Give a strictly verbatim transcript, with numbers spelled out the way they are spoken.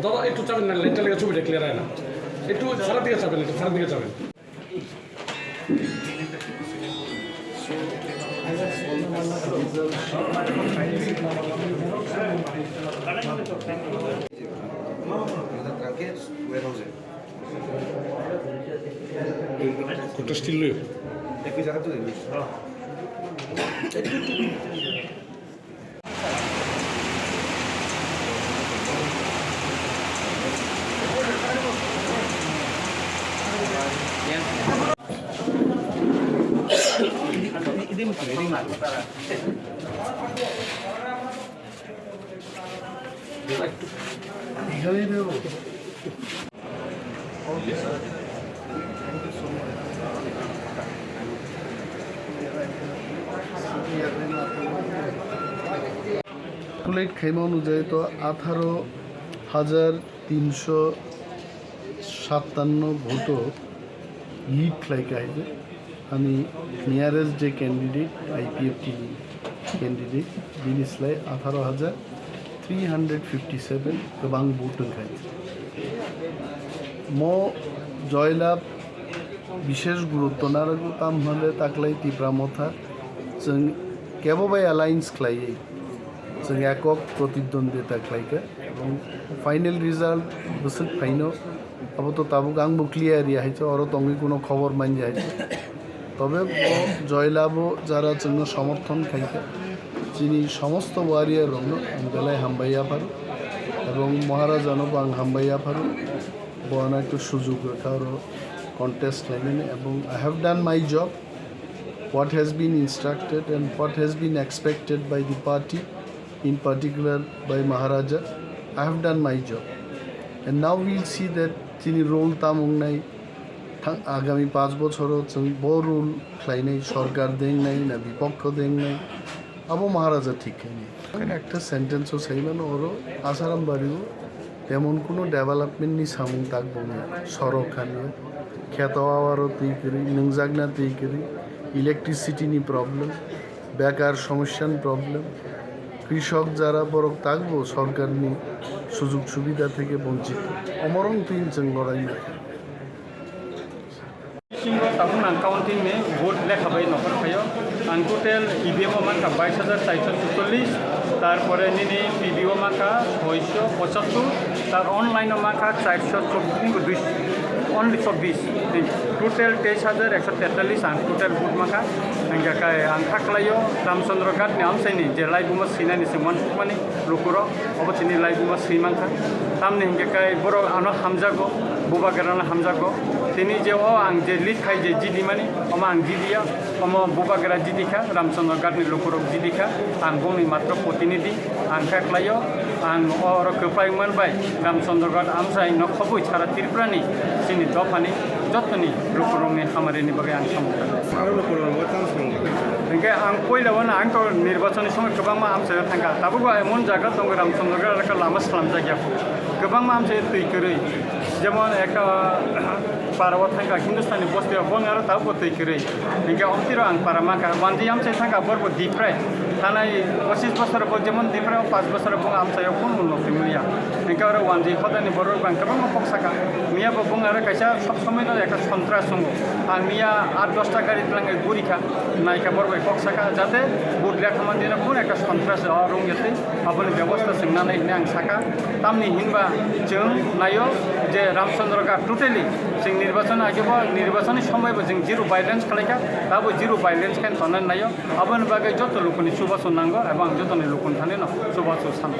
দাদা, একটু চাবেন না, লাইটটা লেগে ছবিটা ক্লিয়ার হয় না। একটু সারা দিকে চাবেন, একটু সারা দিকে চাবেন। Contest lwi. Calculate khaima onujai to atharo hajar tinso sattanno vote o lead khlai kha hai je. Ani nearest je candidate, I P F T ni candidate, bini slai atharo hajar three hundred fifty seven kwbang vote wngkha. Mo joylab bishesh gurutto narwgo, tam hwnle taklai Tipra Motha chwng kebo bai alliance khlaiwi chwng ekok protidwondita khlaikha. Ebong final result bwswk phaino abo to tabuk angbo clear ya hai se, oro tongwi kuno khobor manya hai se. Tobe bo joylabo jara chwngno somorthon khaikha, chini somosto warrior rokno ang belai hambai yapharu ebong Maharajano bo ang hambai yapharu. Bo ano ekta sujug rwkha oro contest khlainani, ebong I have done my job, what has been instructed and what has been expected by the party, in particular by Maharaja. I have done my job. And now we'll see that chini role tam wngnai, thang-, agami panch bochoro chwng bo role khlainai, sorkar dengnai na bipokho dengnai, abo Maharaja thik khainai. Ang ekta sentence o sai mano oro, Asaram Bari o temon kuno development ni samung tak bongya, sorok khanwi, kheto awaro twi kwrwi, nungjakna twi kwrwi, electricity ni problem, bekar somosya ni problem, krishok jara borok takbo sorkar ni sujug subida theke bonchit, omorong twi chwng lorai nai. Singo tabuk nang counting ni vote lekha bai nokhor phaio. Ang total E V M o mankha bais hajar chairso chukchollis, tarpore nini P V o mankha soiso pochottor, tar online o mankha chairso chobbish, only chobbish. Total teis hajar ekso tetallis ang total vote mankha. Hingkhe kai ang kha khlaio Ramchandra Ghat ni amchaini je laibuma sinani se uansukmani lukurok. Obo chini laibuma swi mankha. Tamni hinkhe kai borok ano hamjago, bubagrano hamjago. Tini je o ang je lead khai je jidimani, omo ang jidiya, omo bubagra jidikha, Ramchandra Ghatni lukurok jidikha, ang bongni matro protinidhi, ang kha khlaio, ang oro kwplai wngmani bai Ramchandra Ghat amchai no khobwi sara Tripurani chini dophani jotoni lukurokni hamarini bagwi ang samung kha. Aro lukurok bo tamo samung kha. Hinkhe ang poila wano ang to nirbachoni somoi kwbangma amchaio thangkha. Tabukbo emon jaga tongo Ramchandra Ghat lama slamjakya. Kwbangma amchai twi kwrwi. Jemon ekta para o thangkha Hindustani bosti o bong aro tabukbo twi kwrwi. Hinkhe omtiro ang para mankha. Wanji amchai thangkha borbo Diprai. Thanai pochis bosor bo jemon Diprai o panch bosor bo amchaio kunu unnoti manya. Hinkhe aro wanji hodani borok bang kwbangma kok saka. Miya bo bong aro kaisa sob somoi no ekta sontras tongo. Ang miya aat dosta gari twlangwi gurikha. Naikha borok bai kok saka jate vote lekha manjina kunu ekta sontras o rung yatwi aboni bebosta chwng nanai hinwi ang saka. Tamni hinba chwng naio je Ramchandra Ghat totally chwng nirbachon age bo nirbachoni somoi bo chwng zero violence khlaikha, tabo zero violence khe tongnani naio. Aboni bagwi joto lukuni chubachu nango, abo ang jotoni lukuni thani no chubachu sano.